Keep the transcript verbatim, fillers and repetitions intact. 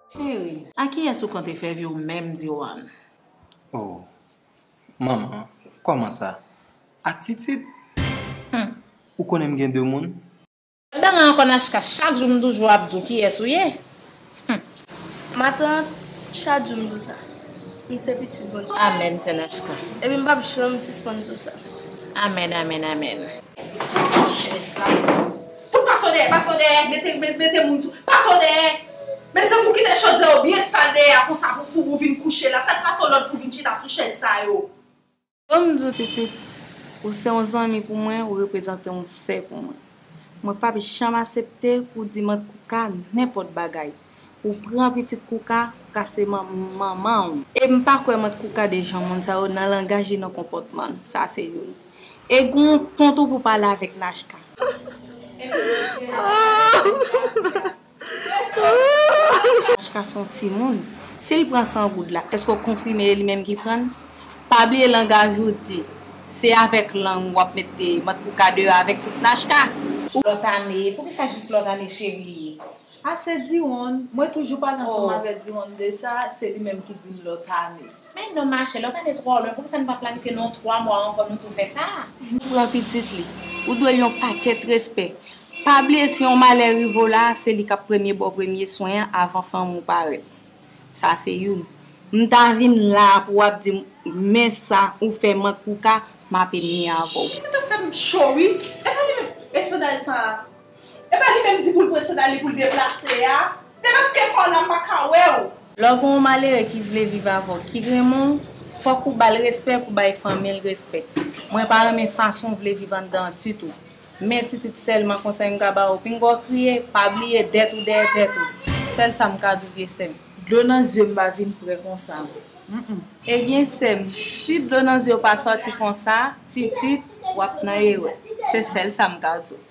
Cheri, a kiyès ou konte fè vi w menm, Diwan? Oh, manman, kòman sa? A Titit? Hmm. Ou konnen m gen de moun? Dam nan ankò, Nachka, chak jou m toujou ap di w kiyès ou ye. Hmm. Matant, chak jou m di w sa. M se pitit Bondye. Amèn, sè Nachka. Epi m p ap janm sispann di w sa. Amèn, amèn, amèn. Chèz sa. Fout pase w dèyè, pase w dèyè, mete, mete, mete moun sou, pase w dèyè. Men se pou kite chodyè yo byen sal dèyè a konsa pou foubou vin kouche la. Sa k pase w lòd pou vin chita sou chèz sa yo? Ban m di w, Titit, ou se yon zanmi pou mwen, ou reprezante yon sè pou mwen. Mwen p ap janm aksepte pou w di Mant Kouka nenpòt bagay. Ou pran pitit Kouka, Kouka se man-, manman w. E m pa kwè Mant Kouka de jan moun sa yo nan langaj li, nan konpòtman l. Sa se youn. E gon ton tou pou pale avèk Nachka. Nachka se yon timoun. Si l pran san goud la, èske w konfime e li menm ki pran l? Pa bliye langaj ou di, se avèk lang w ap mete Mant Kouka deyò avèk tout Nachka. Lòt ane, poukisa jis lòt ane, cheri? A se Diwonn, mwen toujou pale ansanm avèk Diwonn de sa, se li menm ki di m lòt ane. Men non, machè, lòt ane twò lwen, poukisa n pa planifye nan yon twa mwa ankò nou tou fè sa? Ou pran pitit li, ou dwe l yon pakèt respè. Pa bliye si yon malè rive w la, se li k ap premye ba w premye swen an avan fanmi w parèt. Sa se youn. M ta vin la pou w ap di m, men sa ou fè Mant Kouka, m ap enmi avè w. Li gentan fè m cho wi. E pa li menm, e sandal sa a. E pa li menm di pou l pran sandal li pou l deplase a. Depaske kò w la, m pa ka wè w. Lè w gen yon malere ki vle viv avè w, ki renmen w, fòk ou ba l respè pou bay fanmi l respè. Mwen pa renmen fason w vle viv anndan an ditou. Men Titit sèlman konsèy m ka ba w, pinga w kriye, pa bliye dèt ou dèyè tèt ou. Sèl sa m ka di w vye sè m. Dlo nan zye m pa vin prè konsa. Mm, mm. Ebyen sè m, si dlo nan zye w pa sòti konsa, Titit, w ap nan erè. Se sèl sa m ka di w.